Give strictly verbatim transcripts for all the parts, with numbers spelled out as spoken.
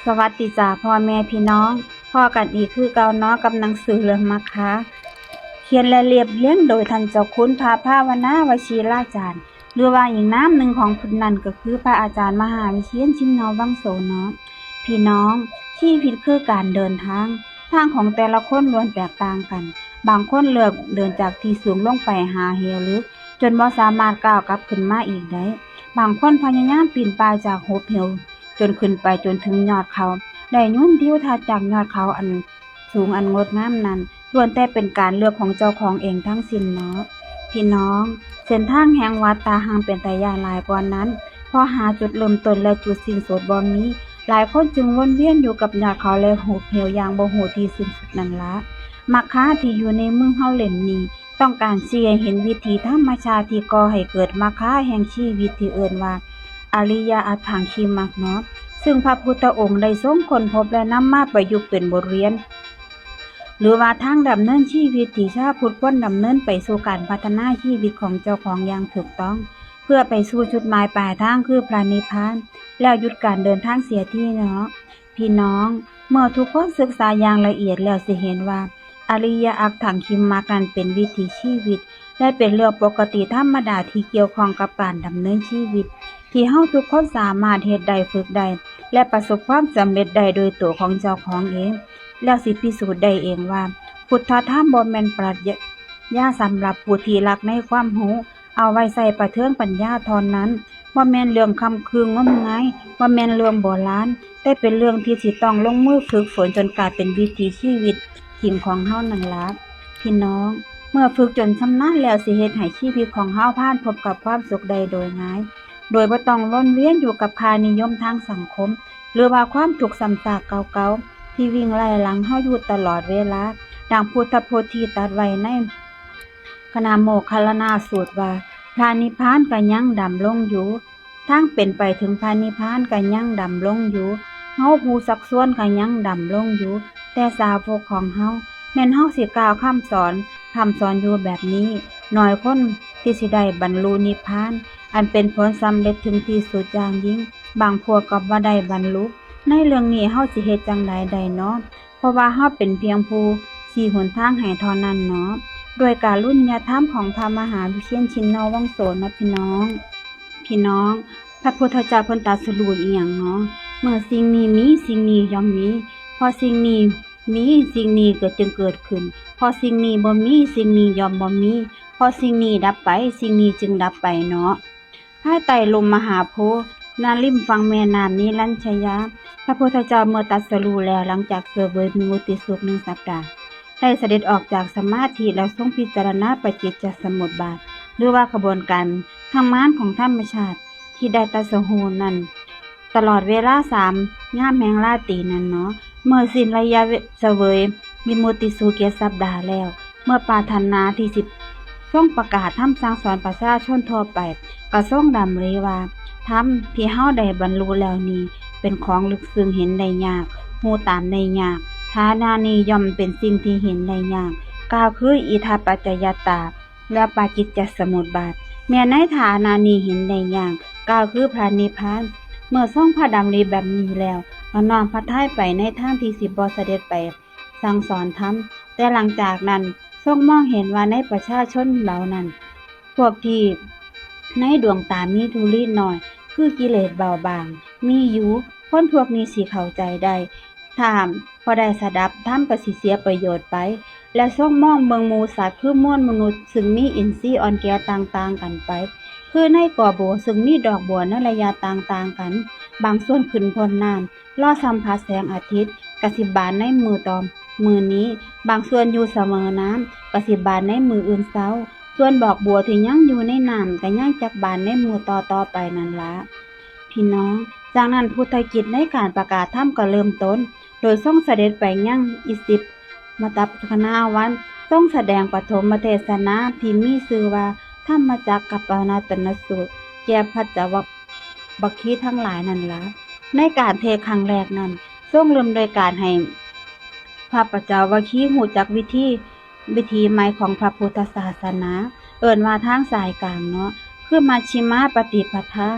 สวัสดีจ้าพ่อแม่พี่น้อง พ้อกันอีกคือเก่าเนาะกับหนังสือเล่มมัคคะ เขียนและเรียบเรียงโดยท่านเจ้าคุณพระภาวนาวชิราจารย์ หรือว่าอีกนามหนึ่งของเพิ่นนั่นก็คือพระอาจารย์มหาวิเชียรชินนวังโสเนาะ พี่น้อง ชีวิตคือการเดินทาง ทางของแต่ละคนล้วนแตกต่างกัน บางคนเลือกเดินจากที่สูงลงไปหาเหวลึก จนบ่สามารถก้าวกลับขึ้นมาอีกได้ บางคนพยายามปีนป่ายจากหุบเหว จนขึ้นไปจนถึงยอดเขา ได้ยนทิวทัศน์จากยอดเขาอันสูงอันงดงามนั้น ล้วนแต่เป็นการเลือกของเจ้าของเองทั้งสิ้นเนาะ พี่น้อง เส้นทางแห่งวัฏฏะหังเป็นตาย้านหลายกว่านั้น เพราะหาจุดเริ่มต้นและจุดสิ้นสุดบ่มี หลายคนจึงวนเวียนอยู่กับยอดเขาและหุบเหวอย่างบ่ฮู้ที่สิ้นสุดนั่นละ มัคคะที่อยู่ในมือเฮาเล่มนี้ ต้องการชี้ให้เห็นวิถีธรรมชาติที่ก่อให้เกิดมัคคะแห่งชีวิตที่เอิ้นว่า อริยอัตถังคีมัคคะเนาะ ซึ่งพระพุทธองค์ได้ทรงค้นพบและนำมาประยุกต์เป็นบทเรียน หรือว่าทางดำเนินชีวิตที่ชาวพุทธควรดำเนินไปสู่การพัฒนาชีวิตของเจ้าของอย่างถูกต้อง เพื่อไปสู่จุดหมายปลายทางคือพระนิพพาน แล้วหยุดการเดินทางเสียทีเนาะ พี่น้อง เมื่อทุกคนศึกษาอย่างละเอียดแล้วสิเห็นว่า อริยอัตถังคีมัคคะนั้นเป็นวิถีชีวิต และเป็นเรื่องปกติธรรมดาที่เกี่ยวข้องกับการดำเนินชีวิต ที่เฮาทุกคนสามารถเฮ็ดได้ ฝึกได้ และประสบความสำเร็จได้โดยตัวของเจ้าของเอง แล้วสิพิสูจน์ได้เองว่า พุทธธรรมบ่แม่นปรัชญาสำหรับผู้ที่รักในความรู้ เอาไว้ใช้ประเทิงปัญญาเท่านั้น บ่แม่นเรื่องค่ำคืนงมงาย บ่แม่นเรื่องโบราณ แต่เป็นเรื่องที่สิต้องลงมือฝึกฝนจนกลายเป็นวิถีชีวิตจริงของเฮานั่นละ พี่น้อง เมื่อฝึกจนชำนาญแล้วสิเฮ็ดให้ชีวิตของเฮาผ่านพบกับความสุขได้โดยง่าย โดยบ่ต้องวนเวียนอยู่กับค่านิยมทางสังคม หรือว่าความทุกข์ซ้ำซากเก่าๆ ที่วิ่งไล่หลังเฮาอยู่ตลอดเวลา ดังพุทธพจน์ที่ตรัสไว้ใน คณะโมคคัลลานาสูตรว่า พระนิพพานก็ยังดำรงอยู่ ทางเป็นไปถึงพระนิพพานก็ยังดำรงอยู่ เฮาผู้ชักชวนก็ยังดำรงอยู่ แต่สาวกของเฮา แม่นเฮาสิก้าวคำสอน คำสอนอยู่แบบนี้ น้อยคนที่สิได้บรรลุนิพพาน อันเป็นผลสำเร็จถึงที่สุดอย่างยิ่ง บางพวกก็บ่ได้บรรลุ ในเรื่องนี้เฮาสิเฮ็ดจั่งใดได้เนาะ เพราะว่าเฮาเป็นเพียงผู้ชี้หนทางให้เท่านั้นเนาะ ด้วยการุณยธรรมของพระมหาวิเชียรชินนวังโสเนาะพี่น้อง พี่น้อง พระพุทธเจ้าเพิ่นตรัสรู้อีหยังเนาะ เมื่อสิ่งนี้มี สิ่งนี้ย่อมมี เพราะสิ่งนี้มี สิ่งนี้ก็จึงเกิดขึ้น เพราะสิ่งนี้บ่มี สิ่งนี้ย่อมบ่มี เพราะสิ่งนี้ดับไป สิ่งนี้จึงดับไปเนาะ ภายใต้ร่มมหาโพธิ์ ณ ริมฝั่งแม่น้ำนิรัญชยา พระพุทธเจ้าเมื่อตรัสรู้แล้ว หลังจากเสวยวิมุตติสุขหนึ่งสัปดาห์ ได้เสด็จออกจากสมาธิแล้วทรงพิจารณาปฏิจจสมุปบาท หรือว่ากระบวนการทางมารของธรรมชาติที่ได้ตรัสรู้นั้น ตลอดเวลาสามยามแห่งราตรีนั้นเนาะ เมื่อสิ้นระยะเสวยวิมุตติสุขเจ็ดสัปดาห์แล้ว เมื่อปรารถนาที่สิทรงประกาศธรรมสั่งสอนประชาชนทั่วไป ก็ทรงดำริว่า ธรรมที่เฮาได้บรรลุแล้วนี้ เป็นของลึกซึ้งเห็นได้ยาก ฮู้ตามได้ยาก ฐานะนี้ย่อมเป็นสิ่งที่เห็นได้ยาก กล่าวคืออิทัปปัจจยัตตา และปฏิจจสมุปบาท แม้ในฐานะนี้เห็นได้ยาก กล่าวคือพระนิพพาน เมื่อทรงพระดำริแบบนี้แล้ว ก็น้อมพระทัยไปในทางที่สิบ่เสด็จไปสั่งสอนธรรม แต่หลังจากนั้นทรงมองเห็นว่าในประชาชนเหล่านั้น พวกที่ในดวงตามีธุลีน้อย คือกิเลสเบาบาง มีอยู่ คนพวกนี้สิเข้าใจได้ ถ้าบ่ได้สดับธรรมก็สิเสียประโยชน์ไป และทรงมองเบิ่งหมู่สัตว์คือมวลมนุษย์ ซึ่งมีอินทรีย์อ่อนแก่ต่างๆกันไป คือในกอบัวซึ่งมีดอกบัวในระยะต่างๆกัน บางส่วนขึ้นพ้นน้ำ รอสัมผัสแสงอาทิตย์ ก็สิบานในมื้อต่อมื้อนี้ บางส่วนอยู่เสมอน้ำ ก็สิบานในมื้ออื่นเช้า ส่วนดอกบัวที่ยังอยู่ในน้ำ ก็ยังจักบานในมื้อต่อๆไปนั่นละ พี่น้อง จากนั้นพุทธกิจในการประกาศธรรมก็เริ่มต้น โดยทรงเสด็จไปยังอิสิปตมคณาวัน ทรงแสดงปฐมเทศนาที่มีชื่อว่า ธรรมจักรกัปปวัตตนสูตร แก่ปัญจวัคคีย์ทั้งหลายนั่นละ ในการเทศน์ครั้งแรกนั้น ทรงเริ่มโดยการให้พระปัญจวัคคีย์ฮู้จักวิธี วิธีใหม่ของพระพุทธศาสนา เอิ้นว่าทางสายกลางเนาะ คือมัชฌิมาปฏิปทา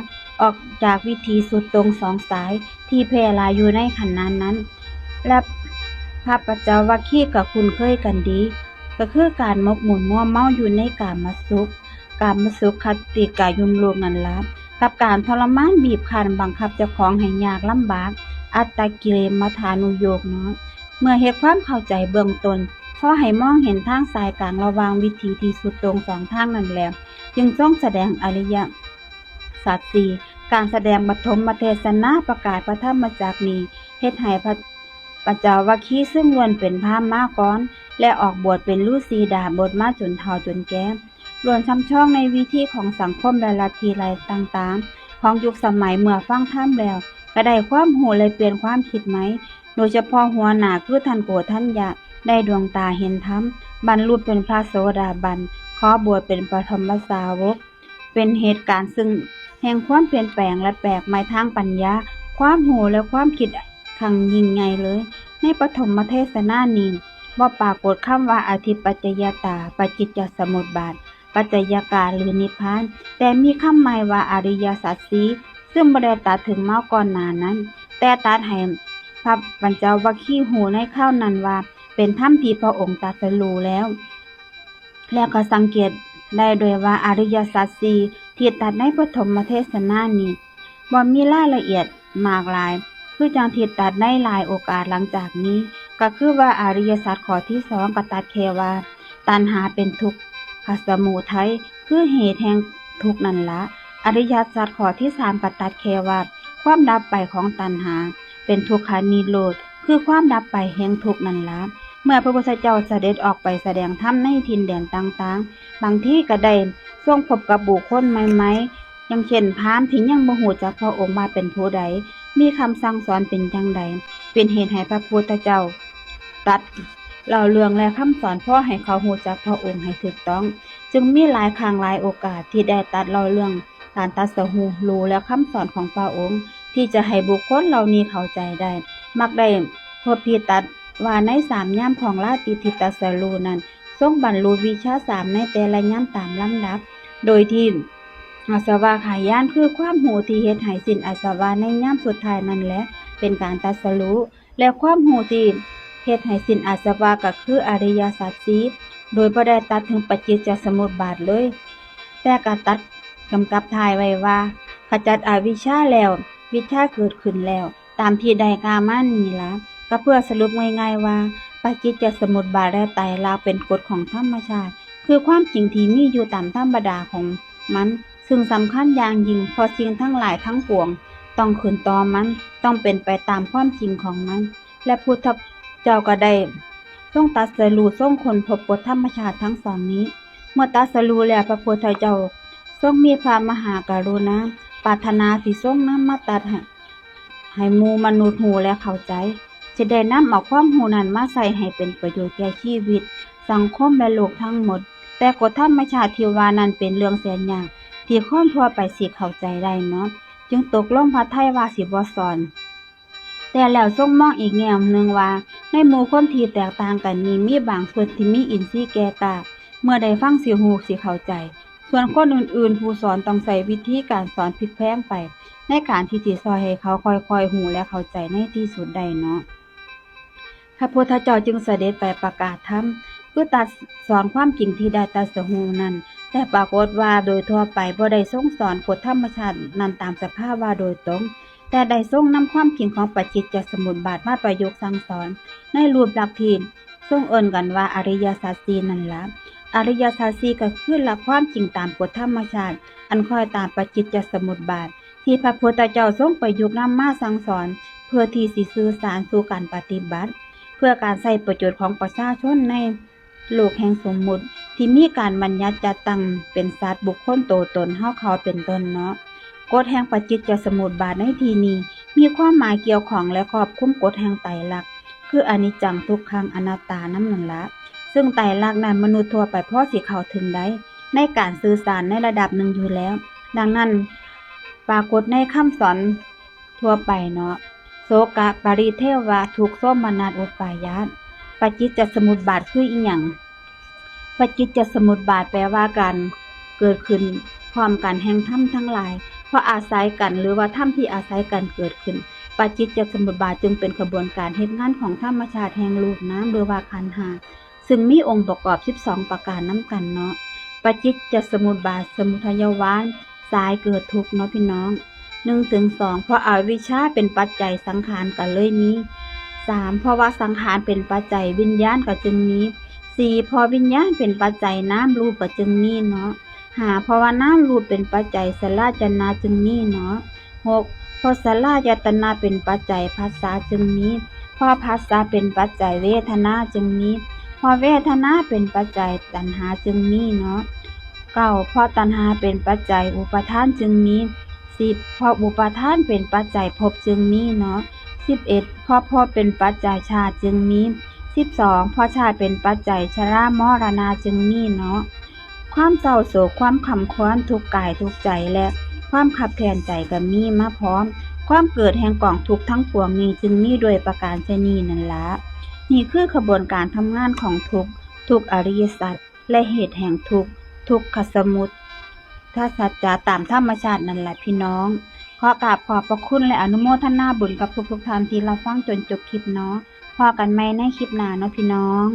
ออกจากวิถีสุดโต่งสองสายที่แพร่หลายอยู่ในขณะนั้น และพระปัญจวัคคีย์ก็คุ้นเคยกันดี ก็คือการหมกมุ่นมัวเมาอยู่ในกามสุข กามสุขคติกายุมโลกนั่นละ กับการทรมานบีบคั้นบังคับเจ้าของให้ยากลำบาก อัตตกิเลสมัฏฐานุโยคเนาะ เมื่อเฮ็ดความเข้าใจเบื้องต้น พอให้มองเห็นทางสายกลางระหว่างวิถีที่สุดโต่งสองทางนั้นแล้ว จึงทรงแสดงอริยสัจสี่ การแสดงปฐมเทศนาประกาศพระธรรมจักรนี้ เฮ็ดให้พระปัญจวัคคีย์ซึ่งล้วนเป็นพราหมณ์มาก่อน และออกบวชเป็นฤาษีดาบทมาจนเฒ่าจนแก่ ล้วนช่ำชองในวิถีของสังคมและลัทธิต่างๆ ของยุคสมัยเมื่อฟังธรรมแล้ว ก็ได้ความรู้และเปลี่ยนความคิดใหม่ โดยเฉพาะหัวหน้าคือท่านโกฏัญญะ ได้ดวงตาเห็นธรรม บรรลุเป็นพระโสดาบัน ขอบวชเป็นปฐมสาวก เป็นเหตุการณ์ซึ่งแห่งความเปลี่ยนแปลงและแปลกใหม่ทางปัญญา ความรู้และความคิดครั้งยิ่งใหญ่เลย ในปฐมเทศนานี้ บ่ปรากฏคำว่าอธิปัจจยตา ปฏิจจสมุปบาท ปัจจัยการหรือนิพพาน แต่มีคำใหม่ว่าอริยสัจสี่ ซึ่งบ่ได้ตรัสถึงมาก่อนหน้านั้น แต่ตรัสให้พระปัญจวัคคีย์รู้ในคราวนั้นว่า เป็นธรรมที่พระองค์ตรัสรู้แล้ว และก็สังเกตได้ด้วยว่าอริยสัจสี่ที่ตรัสในปฐมเทศนานี้ บ่มีรายละเอียดมากหลาย คือจั่งที่ตรัสในหลายโอกาสหลังจากนี้ ก็คือว่าอริยสัจข้อที่สองก็ตรัสแค่ว่า ตัณหาเป็นทุกขสมุทัย คือเหตุแห่งทุกข์นั่นละ อริยสัจข้อที่สามก็ตรัสแค่ว่า ความดับไปของตัณหา เป็นทุกขานิโรธ คือความดับไปแห่งทุกข์นั่นละ เมื่อพระพุทธเจ้าเสด็จออกไปแสดงธรรมในถิ่นแดนต่างๆ บางทีก็ได้ทรงพบกับบุคคลใหม่ๆ อย่างเช่นพราหมณ์ที่ยังบ่ฮู้จักพระองค์ว่าเป็นผู้ใด มีคำสั่งสอนเป็นจั่งใด เป็นเหตุให้พระพุทธเจ้าตรัสเล่าเรื่องและคำสอนพอให้เขาฮู้จักพระองค์ให้ถูกต้อง จึงมีหลายครั้งหลายโอกาสที่ได้ตรัสเล่าเรื่องการตรัสรู้และคำสอนของพระองค์ ที่จะให้บุคคลเหล่านี้เข้าใจได้ มักได้พบที่ตรัสว่าในสามยามของราตรีที่ตรัสรู้นั้น ทรงบรรลุวิชชาสามในแต่ละยามตามลำดับ โดยที่อาสวะขายานคือความรู้ที่เฮ็ดให้สิ้นอาสวะในยามสุดท้ายนั่นแหละ เป็นการตรัสรู้ และความรู้ที่เฮ็ดให้สิ้นอาสวะก็คืออริยสัจสี่ โดยบ่ได้ตรัสถึงปฏิจจสมุปบาทเลย แต่ก็ตรัสกำกับท้ายไว้ว่า ขจัดอวิชชาแล้ว วิชชาเกิดขึ้นแล้ว ตามที่ได้กล่าวมานี้ละ ก็เพื่อสรุปง่ายๆว่า ปฏิจจสมุปบาทและไตรลักษณ์เป็นกฎของธรรมชาติ คือความจริงที่มีอยู่ตามธรรมดาของมัน ซึ่งสำคัญอย่างยิ่ง เพราะสิ่งทั้งหลายทั้งปวงต้องขึ้นต่อมัน ต้องเป็นไปตามความจริงของมัน และพุทธเจ้าก็ได้ทรงตรัสรู้ ทรงค้นพบกฎธรรมชาติทั้งสองนี้ เมื่อตรัสรู้แล้ว พระพุทธเจ้าทรงมีพระมหากรุณา ปรารถนาที่ทรงนำมาตรัสให้ ให้หมู่มนุษย์รู้และเข้าใจ จะได้นำเอาความรู้นั้นมาใช้ให้เป็นประโยชน์แก่ชีวิต สังคมและโลกทั้งหมด แต่กฎธรรมชาติที่ว่านั้นเป็นเรื่องแสนยาก ที่คนทั่วไปสิเข้าใจได้เนาะ จึงตกลงพระทัยว่าสิบ่สอน แต่แล้วทรงมองอีกแง่หนึ่งว่า ในหมู่คนที่แตกต่างกันนี้ มีบางส่วนที่มีอินทรีย์แก่กล้า เมื่อได้ฟังสิรู้สิเข้าใจ ส่วนคนอื่นๆ ผู้สอนต้องใช้วิธีการสอนพลิกแพลงไป ในการที่สิซอยให้เขาค่อยๆ รู้และเข้าใจในที่สุดได้เนาะ พระพุทธเจ้าจึงเสด็จไปประกาศธรรม คือตรัสสอนความจริงที่ได้ตรัสรู้นั้น แต่ปรากฏว่าโดยทั่วไปบ่ได้ทรงสอนกฎธรรมชาตินั้นตามสภาวะโดยตรง แต่ได้ทรงนำความจริงของปฏิจจสมุปบาทมาประยุกต์สั่งสอน ในรูปลักษณ์ที่ทรงเอิ้นกันว่าอริยสัจสี่นั่นละ อริยสัจสี่ก็คือหลักความจริงตามกฎธรรมชาติ อันคอยตามปฏิจจสมุปบาท ที่พระพุทธเจ้าทรงประยุกต์นำมาสั่งสอน เพื่อที่สิสื่อสารสู่การปฏิบัติ เพื่อการใช้ประโยชน์ของประชาชนในโลกแห่งสมมุติ ที่มีการบัญญัติจัดตั้งเป็นสัตว์บุคคลตัวตนเฮาเขาเป็นต้นเนาะ กฎแห่งปฏิจจสมุปบาทในที่นี้ มีความหมายเกี่ยวข้องและครอบคลุมกฎแห่งไตรลักษณ์ คืออนิจจังทุกขังอนัตตานำนั่นละ ซึ่งไตรลักษณ์นั้นมนุษย์ทั่วไปพอสิเข้าถึงได้ ในการสื่อสารในระดับหนึ่งอยู่แล้ว ดังนั้น ปรากฏในคำสอนทั่วไปเนาะ โสกะปริเทวะ ทุกข์โสมนัสอุปายาส ปฏิจจสมุปบาทคืออีหยัง ปฏิจจสมุปบาทแปลว่าการเกิดขึ้นพร้อมกันแห่งธรรมทั้งหลาย ราะอาศัยกันหรือว่าธรรมที่อาศัยกันเกิดขึ้น ปฏิจจสมุปบาทจึงเป็นขบวนการเฮ็ดงานของธรรมชาติแห่งรูปนามหรือว่าขันธ์ห้า ซึ่งมีองค์ประกอบ สิบสอง ประการนำกันเนาะ ปฏิจจสมุปบาท สมุทัยวาท สายเกิดทุกข์เนาะพี่น้อง หนึ่งถึงสอง เพราะอวิชชาเป็นปัจจัยสังขารก็เลยมี สาม เพราะว่าสังขารเป็นปัจจัยวิญญาณก็จึงมี สี่ เพราะวิญญาณเป็นปัจจัยนามรูปก็จึงมีเนาะ ห้า เพราะว่านามรูปเป็นปัจจัยสลายตนะจึงมีเนาะ หก เพราะสลายตนะเป็นปัจจัยผัสสะจึงมี เพราะผัสสะเป็นปัจจัยเวทนาจึงมี เพราะเวทนาเป็นปัจจัยตัณหาจึงมีเนาะ เก้า เพราะตัณหาเป็นปัจจัยอุปาทานจึงมี สิบ เพราะอุปาทานเป็นปัจจัยภพจึงมีเนาะ สิบเอ็ด เพราะภพเป็นปัจจัยชาติจึงมี สิบสอง เพราะชาติเป็นปัจจัยชรามรณะจึงมีเนาะ ความเศร้าโศก ความคร่ำครวญ ทุกข์กายทุกข์ใจ และความคับแค้นใจก็มีมาพร้อม ความเกิดแห่งกองทุกข์ทั้งปวงนี้จึงมีด้วยประการฉะนี้นั่นละ นี่คือขบวนการทำงานของทุกข์ ทุกข์อริยสัจ และเหตุแห่งทุกข์ ทุกขสมุทัยสัจจะตามธรรมชาตินั่นแหละพี่น้อง ขอกราบขอบพระคุณและอนุโมทนาบุญกับทุกๆท่านที่รับฟังจนจบคลิปเนาะ พอกันใหม่ในคลิปหน้าเนาะพี่น้อง